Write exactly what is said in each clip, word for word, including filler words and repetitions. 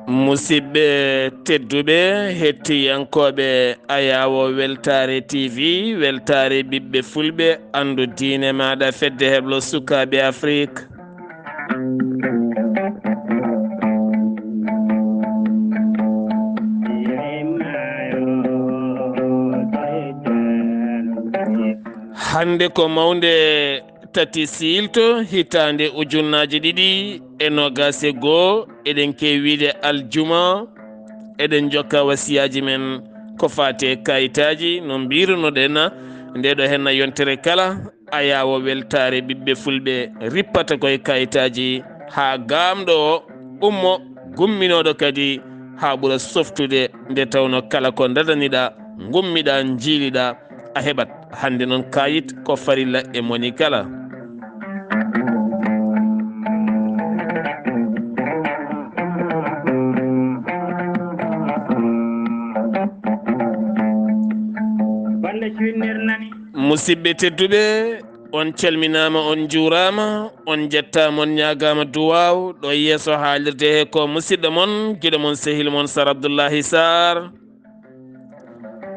Musidɓe tedduɓe, hettiyankooɓe Ayaawo Weltaare T V, Weltaare Ɓiɓɓe Fulɓe, anndu diine maaɗa, fedde heblo sukaaɓe Afrik. Hannde ko mawnde tati siilto hitaande ujunnaaje ɗiɗi e noogaas e goo, eɗen keewi wiyde aljuma, eɗen njokka wasiyaaji men ko faati e kayitaaji, no mbiirunoɗen nde ɗo henna yontere kala. Ayaawo weltaare ɓiɓɓe fulɓe rippata koye kayitaaji haa gaamɗo o ummo, gumminooɗo kadi haa ɓura softude, nde tawno kala ko dadaniɗa, ngummiɗa, njiiliɗa, a heɓat. Hannde noon kayit ko farilla e moni kala. Balla cuwinnir nani. Musidɓe tedduɓe, on calminaama, on njuuraama, on njettaama, on ñaagaama duwaaw. Ɗo yeeso haalirde he ko musidɗo mon, giɗo mon, sehil mon, Sar Abdullahi Sar.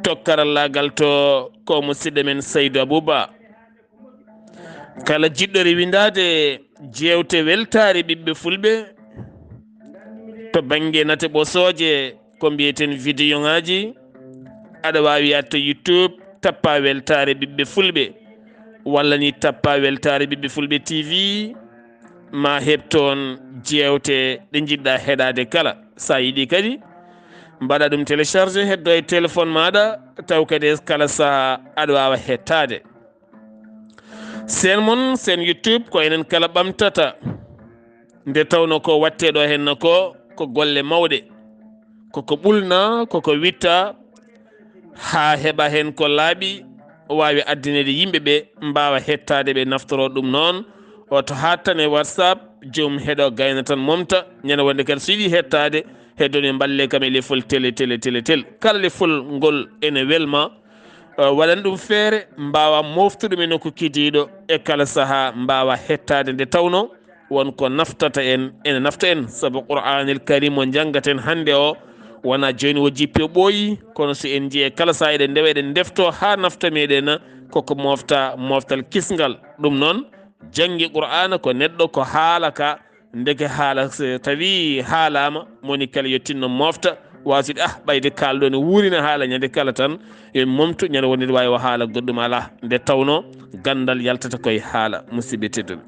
To karallaagal to ko musidɗo men Saydu Abuba. Kala jiɗɗo rewindaade jeewte weltaare ɓiɓɓe fulɓe to bannge nate ɓosooje, ko mbiyeten vidéo ŋaaji, aɗa waawi yaade to YouTube, tappa weltaare ɓiɓɓe fulɓe, walla ni tappa weltaare ɓiɓɓe fulɓe T V, ma heɓ toon jeewte ɗe njiɗɗa heɗaade kala. So a yiɗi kadi, mbaɗa ɗum télécharger, heddo e téléphone maaɗa, taw kadi kala saha aɗa waawa hettaade. Seen mon, seen YouTube, ko enen kala ɓamtata. Nde tawno ko watte ɗo henna ko, ko golle mawɗe. Koko ɓulna, koko witta, haa heɓa heen ko laaɓi, waawi addineede yimɓe ɓe, mbaawa hettaade ɓe, naftoro ɗum noon. Oto haattan e WhatsApp, joom heɗo gayna tan momta, ñande wonde kadi so yiɗi hettaade, heddo ne mballe kam e lefol tele, tele, tele, tel. Kala lefol ngol ene welma, eh, waɗan ɗum feere, mbaawa moftude men nokku kidiiɗo e kala saha, mbaawa hettaade nde tawno won ko naftata en, ene nafta en, sabu Qur'aanil Karim mo njanngaten hannde o wonaa jooni o jippi o ɓooyi, kono so en njiyii kala saha eɗen ndewa, eɗen ndefto haa nafta meɗen, koko mofta moftal kisngal. Ɗum noon, janngi Qur'aana ko neɗɗo, ko haala ka, ndeke haala so tawi haalaama, moni kala yo tinno mofta, waasude, ah, ɓayde kaalɗo ne wuurina haala ñande kala tan, yo momtu ñande wonde waawi o haala goɗɗum alaa, nde tawno ganndal yaltata koye haala, musidɓe tedduɓe.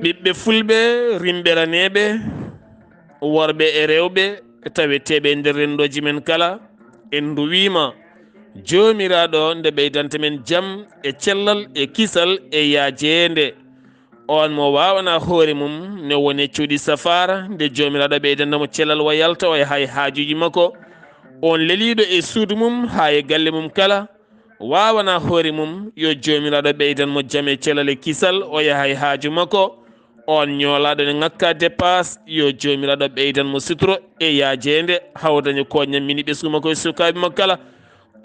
Ɓiɓɓe fulɓe, rimɓe raneeɓe, worɓe e rewɓe, taweteeɓe e nder renndooji men kala, en nduwiima Joomiraaɗo nde ɓeydanta men jam e cellal e kisal e yaajeende. On mo waawana hoore mum ne wone cuuɗi safaara, nde Joomiraaɗo ɓeydanta mo cellal, o yalta, o yaha e haajuuji makko. On leliiɗo e suudu mum haa e galle mum kala, waawana hoore mum, yo Joomiraaɗo ɓeydan mo jam e cellal e kisal, o yaha e haaju makko. On ñoolaaɗo ne ŋakka dépasse, yo Joomiraaɗo ɓeydan mo suturo e yaajeende, haa o daña ko ñammini ɓesngu makko e sukaaɓe makko kala.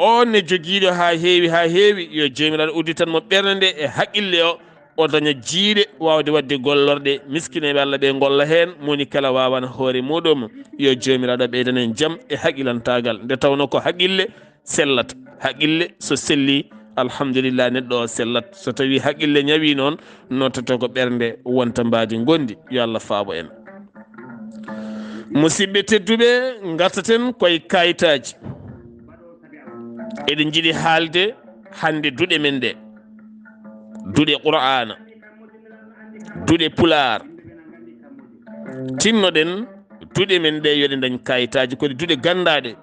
On ne jogiiɗo haa heewi, haa heewi, yo Joomiraaɗo udditan mo ɓernde nde e haqqille o, o daña jiiɗe waawde waɗde gollorɗe miskineeɓe Allah ɓe ngolla heen, moni kala waawana hoore muɗum. Yo Joomiraaɗo ɓeydan en jam e haqqilantaagal, nde tawno ko haqqille sellata. Haqqille so selli, alhamdulillah, neɗɗo o sellat. So tawi haqqille ñawi noon, noddoto ko ɓernde wonta mbaadi ngondi. Yo Allah faabo en. Musidɓe tedduɓe, ngartaten koye kayitaaji. Eɗen njiɗi haalde hannde duɗe men ɗe. Duɗe Qur'aana. Duɗe Pulaar. Tinnoɗen duɗe men ɗe, yo ɗe ndañ kayitaaji, ko ɗe duɗe ganndaaɗe.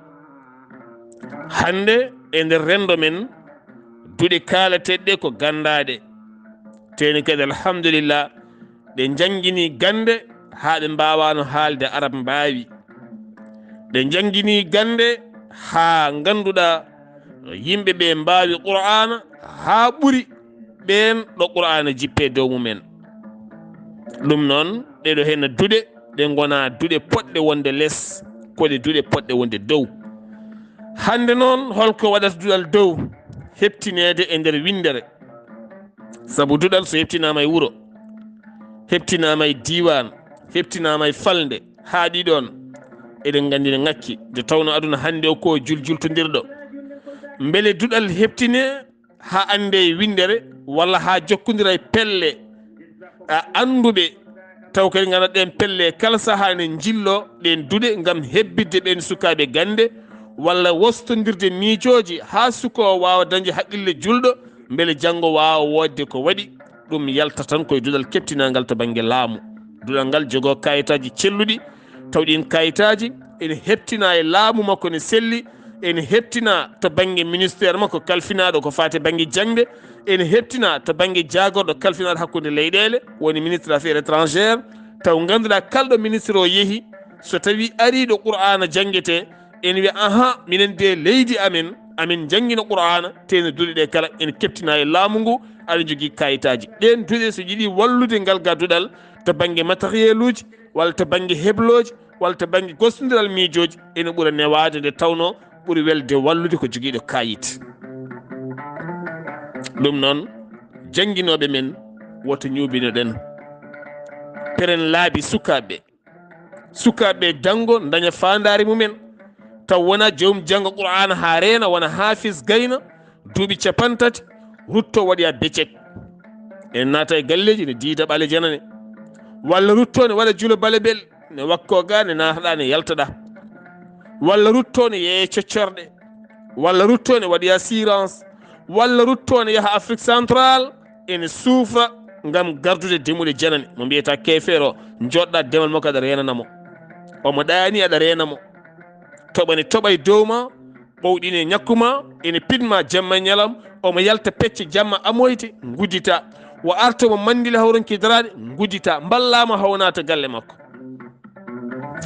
Hannde e nder renndo men, duɗe kaalateeɗe ɗe ko ganndaaɗe. Teeni kadi, alhamdulillah, ɓe njannginii gannde haa ɓe mbaawano haalde arab mbaawi. Ɓe njannginii gannde haa ngannduɗaa yimɓe ɓe mbaawi Qur'aana haa ɓuri ɓeen ɗo Qur'aana jippee dow mumen. Ɗum noon, ɗeɗo henna duɗe, ɗe ngonaa duɗe poɗɗe wonde les, ko ɗe duɗe poɗɗe wonde dow. Hannde noon, holko waɗata duɗal dow? heɓtineede e nder winndere. Sabu duɗal so heɓtinaama e wuro, heɓtinaama e diiwaan, heɓtinaama e falnde, haa ɗiɗon, eɗen nganndi ne ŋakki, nde tawnoo aduna hannde o ko juljultondirɗo. Mbele duɗal heɓtine haa annde e winndere, walla haa jokkondira e pelle, a, annduɓe, taw kadi nganndaa ɗeen pelle kala sahaa ene njillo ɗeen duɗe ngam hebbitde ɓeen sukaaɓe gannde, walla wostondirde miijooji haa suka o waawa dañde haqqille julɗo, mbele janngo waawa woodde ko waɗi. Ɗum yalta tan koye duɗal keɓtinaangal to bannge laamu. Duɗal ngal jogoo kayitaaji celluɗi, taw ɗiin kayitaaji ene heɓtina e laamu makko ne selli, ene heɓtina to bannge ministère makko kalfinaaɗo ko faati bannge jaŋde, ene heɓtina to bannge jaagorɗo kalfinaaɗo hakkunde leyɗeele, woni ministre affaires étrangères, taw ngannduɗaa kala ɗo ministre o yehi, so tawii ariiɗo Qur'aana janngetee, ene wiya, "Aha, minen de leydi amen, amin njanngina Qur'aana, tee no duɗe ɗe kala ene keɓtina e laamu ngu, aɗa jogii kayitaaji." Ɗeen duɗe so jiɗi wallude ngal ga duɗal to bannge matériel uji, walla to bannge heblooji, walla to bannge gostondiral miijooji, ene ɓura newaade nde tawnoo ɓuri welde wallude ko jogiiɗo kayit. Ɗum noon, jannginooɓe men, woto ñuuɓinoɗen. Peren laabi sukaaɓe. Sukaaɓe janngo ndaña faandaare mumen, taw wona joom janngo Qur'aana haa reena, wona haafis gayna, duuɓi capanɗe tati, rutto waɗoya becek. Ene naata e galleeji, ne diida ɓale janane. Walla rutto ne waɗa julo bale bel, ne wakkoo ga, ne naataɗa, ne yaltaɗa. Walla rutto ne yeeya coccorɗe. Walla rutto ne waɗoya silence. Walla rutto ne yaha Afrique Centrale, ene suufa ngam gardude demuɗe janane. Mo mbiyata keefeero, jooɗɗa demal makko aɗa reenana mo. Omo ɗaani aɗa reena mo. Toɓa ne toɓa e dow ma, ɓowɗine ñakku ma, ene pidma jamma e ñalam, omo yalta pecce jamma amoyte, ngudita. Wo arto mo manndile hawronki daraade, ngudita. Mballama haw naata galle makko.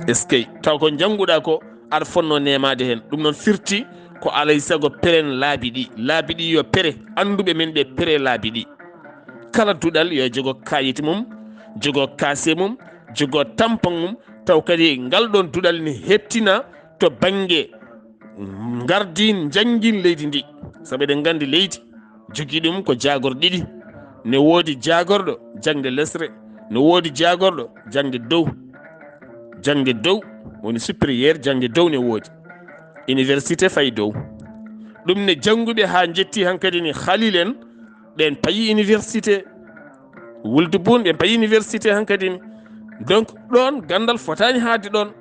Eskey, taw ko njannguɗaa ko, aɗa fotnoo neemaade heen. Ɗum noon firti ko alay sago peren laabi ɗi. Laabi ɗi yo pere, annduɓe men ɓe pere laabi ɗi. Kala duɗal yo jogo kayit mum, jogo kase mum, jogo tampon mum, taw kadi ngal ɗoon duɗal ne heɓtina to bannge ngardin, njanngin leydi ndi. Sabu eɗen nganndi leydi jogii ɗum ko jaagorɗe ɗiɗi. Ne woodi jaagorɗo jaŋde lesre, ne woodi jaagorɗo jaŋde dow. Jaŋde dow woni supérieur, jaŋde dow ne woodi. Université fayi dow. Ɗum ne jannguɓe haa njetti hankadi ni Khalil en, ɓeen payi université. Wuldu Buun, ɓeen payi université hankadi ni. Donc, ɗoon ganndal fotaani haade ɗoon.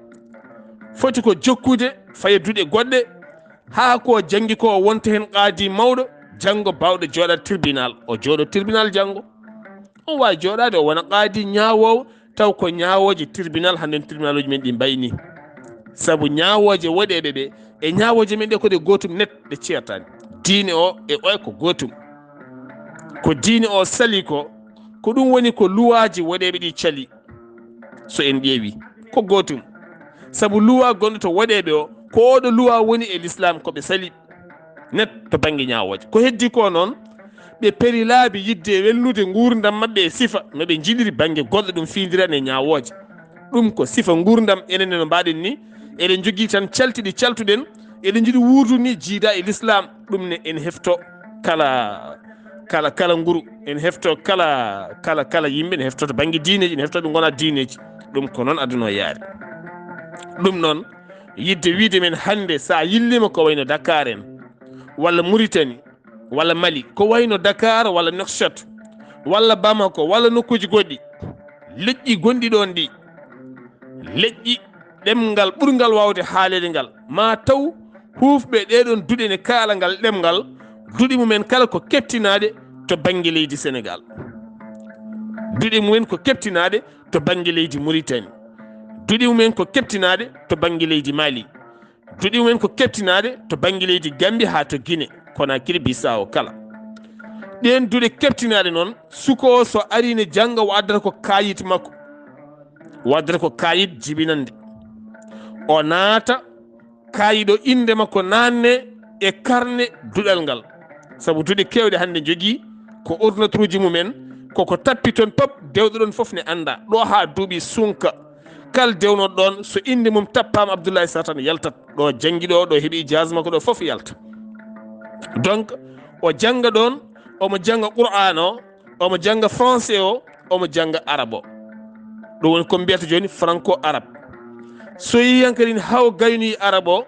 Foti ko jokkude, faye duɗe goɗɗe, haa ko janngi ko o wonta heen qaadi mawɗo, janngo baawɗo jooɗaade tribunal. O jooɗo tribunal janngo. On waawi jooɗaade, o wona qaadi ñaawoowo, taw ko ñaawooje tribunal, hannden tribunaluuji men ɗi mbayi ni. Sabu ñaawooje woɗeeɓe ɓe e ñaawooje men ɗe ko ɗe gootum net, ɗe ceertaani. Diine o e oya ko gootum. Ko diine o sali ko, ko ɗum woni ko luwaaji woɗeeɓe ɗi cali. So en ƴeewi, ko gootum. Sabu luwa gonɗo to woɗeeɓe o, ko oɗo luwa woni e l'islam ko ɓe sali net to bannge ñaawooje. Ko heddi ko noon, ɓe peri laabi yidde welnude nguurndam maɓɓe e sifa no ɓe njiɗiri bannge goɗɗo, ɗum fiindirani e ñaawooje. Ɗum ko sifa nguurndam, enen ne no mbaɗen ni, eɗen njogii tan calti ɗi caltuɗen, eɗen njiɗi wuurdu ni jiida e l'islam. Ɗum ne ene hefto kala, kala, kala nguru, ene hefto kala, kala, kala yimɓe, ene hefto to bannge diineeji, ene hefto ɓe ngonaa diineeji. Ɗum ko noon aduna o yaari. Ɗum noon, yidde wiide men hannde, so a yilliima ko wayno Dakar en, walla Mauritanie, walla Mali, ko wayno Dakar, walla Nouakchott, walla Bamako, walla nokkuuji goɗɗi, leƴƴi gonɗi ɗoon ɗi, leƴƴi ɗemngal ɓurngal waawde haaleede ngal, ma taw huufɓe ɗee ɗoon duɗe ne kaala ngal ɗemngal, duɗe mumen kala ko keɓtinaaɗe to bannge leydi Senegaal. Duɗe mumen ko keɓtinaaɗe to bannge leydi Mauritanie. Duɗe mumen ko keɓtinaaɗe to bannge leydi Mali. Duɗe mumen ko keɓtinaaɗe to bannge leydi Gambie haa to Guinée, Conakry, Bissau kala. Ɗeen duɗe keɓtinaaɗe noon, suka o so arii ne jannga, o addata ko kaayit makko. O addata ko kaayit jibinannde. O naata, kaayit o innde makko naatne e karne duɗal ngal. Sabu duɗe keewɗe hannde njogii ko ordinateur uji mumen, koko tappi toon pop, dewɗo ɗoon fof ne annda. Ɗo haa duuɓi sunka, kala dewnoɗo ɗoon, so innde mum tappaama Abdoulaye Sarr tan yaltat. Ɗo janngi ɗo, ɗo heɓi ijaaza makko ɗo fof yalta. Donc, O jannga ɗoon, omo jannga Qur'aan o, omo jannga français o, omo jannga arab o. Ɗum woni ko mbiyata jooni franco arabe. So yii han kadi haw gaynoyi arab o,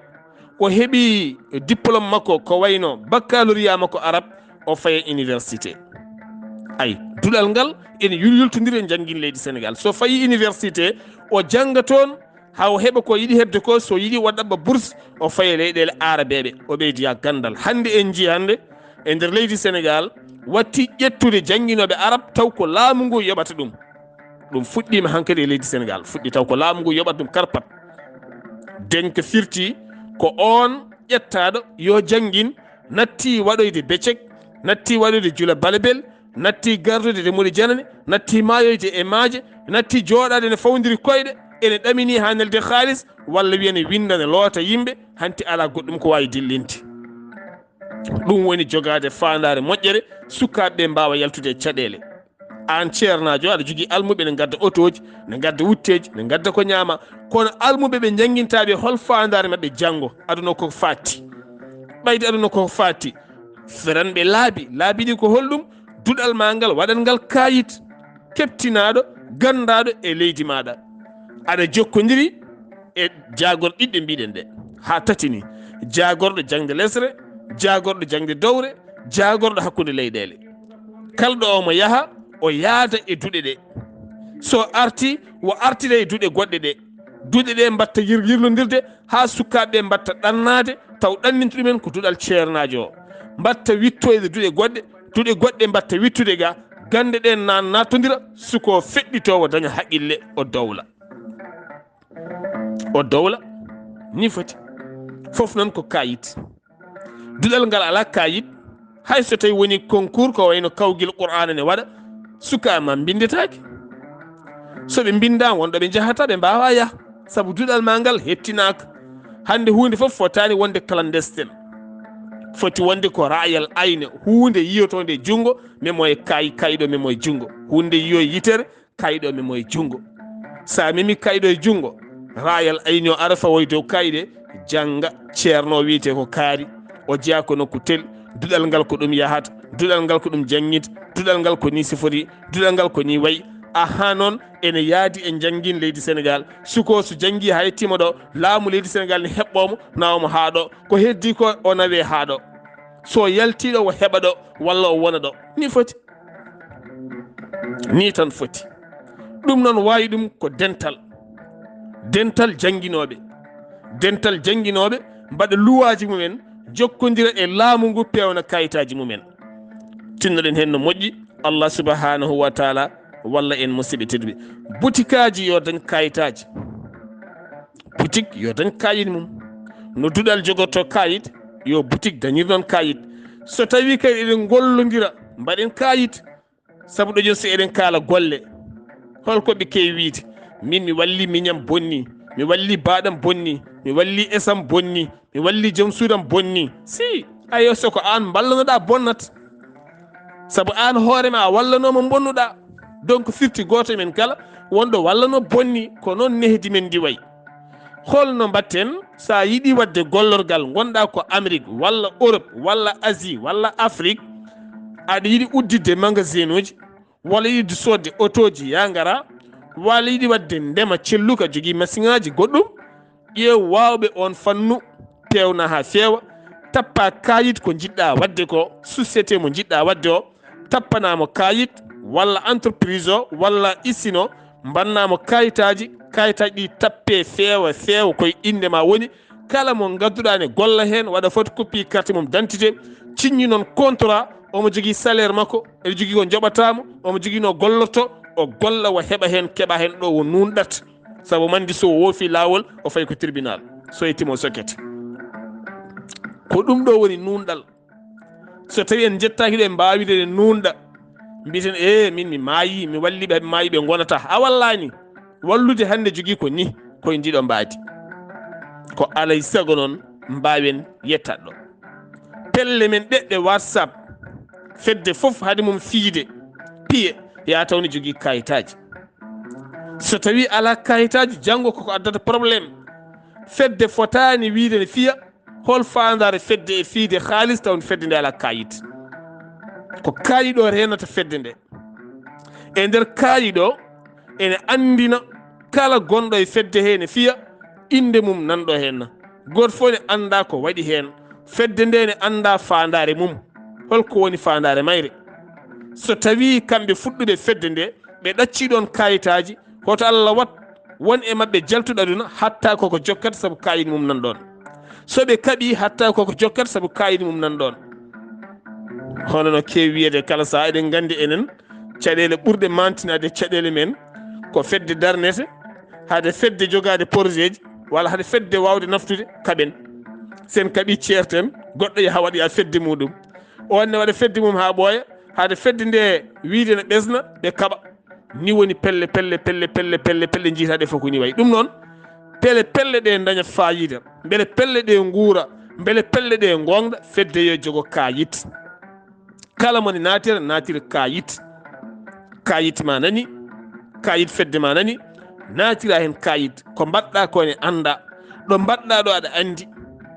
o heɓi diplôme makko ko wayno baccalauréat makko arabe, o faya université. Ay, duɗal ngal ene yulyultondiri e njanngin leydi Sénégal. So fayi université, o jannga toon, haa o heɓa ko yiɗi heɓde ko, so yiɗi o ɗaɓɓa bourse, o faya leyɗeele aarabeeɓe, o ɓeydoya ganndal. Hannde en njii hannde, e nder leydi Sénégal, watti ƴettude jannginooɓe arab, taw ko laamu ngu yoɓata ɗum. Ɗum fuɗɗiima hankadi e leydi Sénégal, fuɗɗi taw ko laamu ngu yoɓata ɗum karpat. Denka firti ko oon ƴettaaɗo yo janngin, natti waɗoyde becek, natti waɗoyde jula balebel, natti gardude de muli janane, natti maayoyde e maaje, natti jooɗaade ne fawndiri koyɗe, ene ɗamini haa nelde haalis, walla wiya ne winnda ne loota yimɓe, hanti alaa goɗɗum ko waawi dillinde. Ɗum woni jogaade faandaare moƴƴere, sukaaɓe ɓe mbaawa yaltude e caɗeele. Aan ceernaajo, aɗa jogii almuɓe ne ngadda otooji, ne ngadda wutteeji, ne ngadda ko ñaama. Kono almuɓe ɓe njanngintaa ɓe hol faandaare maɓɓe janngo, aduna ko faati. Ɓayde aduna ko faati. Feranɓe laabi, laabi ɗi ko holɗum? Duɗal maa ngal, waɗan ngal kaayit keɓtinaaɗo, ganndaaɗo e leydi maaɗa. Aɗa jokkondiri e jaagorɗe ɗiɗi ɗe mbiɗen ɗe, haa tati ni. Jaagorɗo jaŋde lesre, jaagorɗo jaŋde dowre, jaagorɗo hakkunde leyɗeele. Kalɗo omo yaha, o yaada e duɗe ɗe. So arti, o artira e duɗe goɗɗe ɗe. Duɗe ɗe mbatta yir-, yirlondirde haa sukaaɓe ɓe mbatta ɗannaade, taw ɗanninta ɗumen ko duɗal ceernaajo o. Mbatta wittoyde duɗe goɗɗe, duɗe goɗɗe mbatta wittude ga, gannde ɗe na-, naattondira, suko feɗɗito o daña haqqille, o dowla. O dowla, ni foti. Fof noon ko kaayit. Duɗal ngal alaa kaayit, hay so tawi woni concours ko wayno kawgel Qur'aana ne waɗa, sukaa ma mbinndetaake. So ɓe mbinndaama, won ɗo ɓe njahata, ɓe mbaawaa yah, sabu duɗal maa ngal hettinaaka. Hannde huunde fof fotaani wonde clandestin. Foti wonde ko raayal ayne, huunde yiyotoonde e junngo, memo e kay-, kayɗo memo e junngo. Huunde yiyo e yitere, kayɗo memo e junngo. So a memi kayɗo e junngo, raayal ayni o ara fawo e dow kayɗe, jannga, ceerno o wiyetee ko kaari, o jeyaa ko nokku tel, duɗal ngal ko ɗum yahata, duɗal ngal ko ɗum janngita, duɗal ngal ko nii sifori, duɗal ngal ko nii wayi. Ahaa noon, ene yaadi e njanngin leydi Senegaal. Suko so janngi haa yettiima ɗo, laamu leydi Senegaal ne heɓɓoo mo, nawa mo haa ɗo. Ko heddii ko, o nawee haa ɗo. So yaltii ɗo, o heɓa ɗo, walla o wona ɗo. Nii foti. Nii tan foti. Ɗum noon waawi ɗum ko dental. Dental jannginooɓe. Dental jannginooɓe mbaɗa luwaaji mumen, jokkondira e laamu ngu, peewna kayitaaji mumen. Tinnoɗen heen no moƴƴi, Allah subhanahu wa taala walla en, musidɓe tedduɓe. Butikaaji yo dañ kayitaaji. Butik yo dañ kayit mum. No duɗal jogorto kayit, yo butik dañir noon kayit. So tawi kadi eɗen ngollondira, mbaɗen kayit. Sabu ɗo jooni so eɗen kaala golle, holko ɓe keewi wiide? Min mi walli miñam bonni, mi walli baaɗam bonni, mi walli esam bonni, mi walli joom suudam bonni. Si, ayo, so ko aan mballanoɗaa bonnat. Sabu aan hoore ma a wallanooma bonnuɗaa. Donc firti gooto e men kala wonɗo wallano bonni, ko noon nehdi men ndi wayi. Holno mbaɗten so a yiɗi waɗde gollorgal, ngonɗaa ko Amérique walla Europe walla Asie walla Afrique, aɗa yiɗi udditde magasin uji, walla yiɗi soodde otooji yaa ngara, walla yiɗi waɗde ndema celluka, jogii masiŋaaji goɗɗum, ƴeew waawɓe oon fannu, peewna haa feewa, tappa kaayit ko njiɗɗaa waɗde ko, société mo njiɗɗaa waɗde o, tappanaa mo kaayit, walla entreprise o, walla usine o, mbannaa mo kaayitaaji, kaayitaaji ɗi tappee feewa feewa, koye innde ma woni, kala mo ngadduɗaa ne golla heen, waɗa photocopie carte mum d'identité, ciññi noon contrat, omo jogii salaire makko, ene jogii ko njoɓataa mo, omo jogii no gollorto, o golla, o heɓa heen, keɓa heen ɗo o nuunɗat. Sabu mandi so woofi laawol, o fayi ko tribunal. So yettiima o sokkete. Ko ɗum ɗo woni nuunɗal. So tawi en njettaaki ɗo, en mbaawii de en nuunɗa. Mbiiten, "Ee, min mi maayi, mi walli ɓe, ɓe maayi ɓe ngonata." A wallaani. Wallude hannde jogii ko nii, koye ndiɗo mbaadi. Ko alay sago noon mbaawen yettat ɗo. Pelle men ɗeɗɗe WhatsApp, fedde fof hade mum fiyde, piye, yaa taw ne jogii kayitaaji. So tawi alaa kayitaaji, janngo koko addata problème. Fedde fotaani wiide ne fiya, hol faandaare fedde e fiyde haalis taw fedde nde alaa kayit? Ko kaaƴi ɗo reenata fedde nde. E nder kaaƴi ɗo, ene anndina kala gonɗo e fedde he, ene fiya innde mum nanɗo heen. Gooto fof ene annda ko waɗi heen. Fedde nde ene annda faandaare mum. Holko woni faandaare mayre? So tawii kamɓe fuɗɗuɓe fedde nde, ɓe ɗaccii ɗoon kaayitaaji, hoto Allah wat won e maɓɓe jaltuɗo aduna, hatta koko jokkat sabu kaayiɗi mum nan ɗoon. So ɓe kaɓii, hatta koko jokkat sabu kaayiɗi mum nan ɗoon. Hono no keewi wiyeede kala sahaa, eɗen nganndi enen, caɗeele ɓurɗe maantinaade caɗeele men ko fedde darnete, hade fedde jogaade porosieji, walla hade fedde waawde naftude kaɓen. Sen kaɓii ceerten, goɗɗo yaha waɗoya fedde muɗum. Oon ne waɗa fedde mum haa ɓooya, hade fedde nde wiyde ne ɓesna, ɓe kaɓa. Ni woni pelle, pelle, pelle, pelle, pelle, pelle njiytaa ɗe fof ko ni wayi. Ɗum noon, pelle, pelle ɗe ndaña faayiida, mbele pelle ɗe nguura, mbele pelle ɗe ngoongɗa, fedde yo jogo kaayit. Kala mo ne naatira, naatira kaayit. Kaayit ma nani, kaayit fedde ma nani, naatira heen kaayit. Ko mbaɗɗa ko ne annda, ɗo mbaɗɗa ɗo aɗa anndi,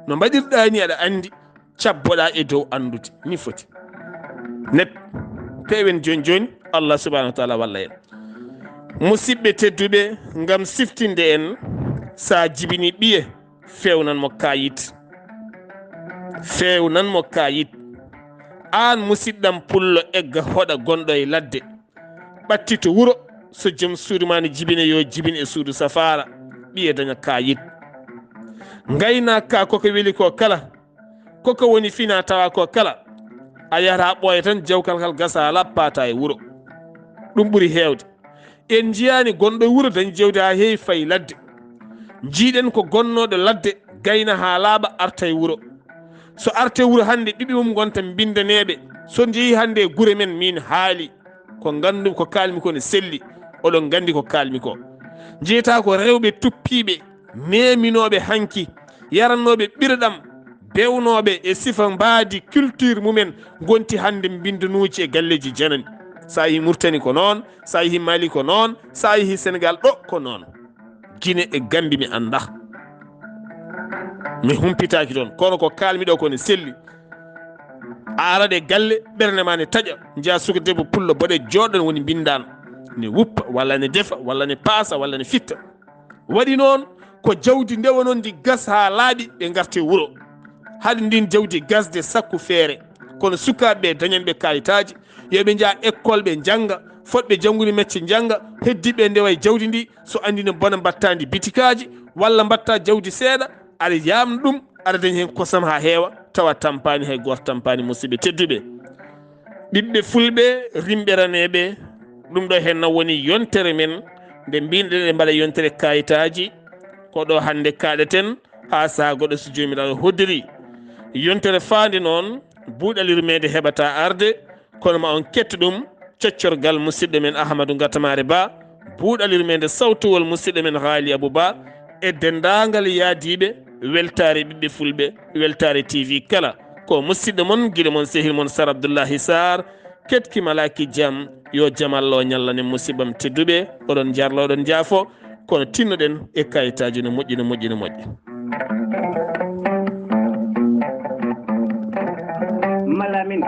no mbaɗirɗa ni aɗa anndi, cabboɗa e dow anndude ni foti. Nep, peewen jooni jooni, Allah subhanahu wa taala walla en. Musidɓe tedduɓe, ngam siftinde en, sa jibini ɓiye, fewnan mo kaayit. Fewnan mo kaayit. Aan musidɗam pullo, egga hoɗa gonɗo e ladde. Ɓattito wuro, so joom suudu ma ne jibine, yo jibin e suudu safaara, ɓiye daña kaayit. Ngaynaaka koko weli ko kala, koko woni fina tawa ko kala, a yahata ɓooya tan, jawkal kal gasa, laaɓ, paata e wuro. Ɗum ɓuri heewde. En njiyaani gonɗo e wuro dañi jawdi haa heewi, fayi ladde. Njiiɗen ko gonnooɗo ladde, gayna haa laaɓa, arta e wuro. So arte wuro hannde, ɓiɓɓe mum ngonta mbinndaneeɓe. So njehii hannde e gure men, miin haali. Ko nganndu, ko kaalmi ko ne selli. Oɗon nganndi ko kaalmi ko. Njeytaa ko rewɓe tuppiiɓe, meminooɓe hanki, yarannooɓe ɓirɗam, bewnooɓe e sifa mbaadi culture mumen, ngonti hannde mbinndanuuji e galleeji janani. So a yehii Murtani ko noon, so a yehii Mali ko noon, so a yehii Senegaal ɗo ko noon. Gine e Gambi mi annda. Mi humpitaaki toon, kono ko kaalmi ɗo ko ne selli. A arat e galle, ɓernde ma ne taƴa, njiya suka debbo pullo boɗeejo jooɗo ne woni mbinndaano, ne wuppa, walla ne defa, walla ne paasa, walla ne fitta. Waɗi noon, ko jawdi ndewa noon ndi gas haa laaɓi, ɓe ngarta e wuro. Haɗi ndin jawdi gasde sakku feere. Kono sukaaɓe ɓe dañanɓe kayitaaji, yo ɓe njaha école ɓe njannga, fotɓe janngude mecce njannga, heddiiɓe ndewa e jawdi ndi, so anndi ne bona mbatta ndi bitikaaji, walla mbatta jawdi seeɗa, aɗa yamna ɗum, aɗa dañi heen kosam haa heewa, tawa tampaani, hay gooto tampaani, musidɓe tedduɓe. Ɓiɓɓe fulɓe, rimɓe raneeɓe, ɗum ɗo heen na woni yontere men, nde mbinɗen e mbaɗa yontere kayitaaji, ko ɗo hannde kaaɗeten, haa sahaa goɗɗo so Joomiraaɗo hoddiri. Yontere faande noon, buuɗal yurmeende heɓata arde, kono ma on kettu ɗum, coccorgal musidɗo men Ahmadou Gatamare Ba, buuɗal yurmeende sawtowol musidɗo men Haali Abou Ba, e denndaangal yaadiiɓe, weltaare ɓiɓɓe fulɓe, weltaare T V kala. Ko musidɗo mon, giɗo mon, sehil mon Sar Abdoullahi Sarr, ketki malaki jam, yo jam Allah o ñallanen musibbam tedduɓe, oɗon jarlo, oɗon jaafo, kono tinnoɗen e kayitaaji no moƴƴi, no moƴƴi, no moƴƴi. Malamin.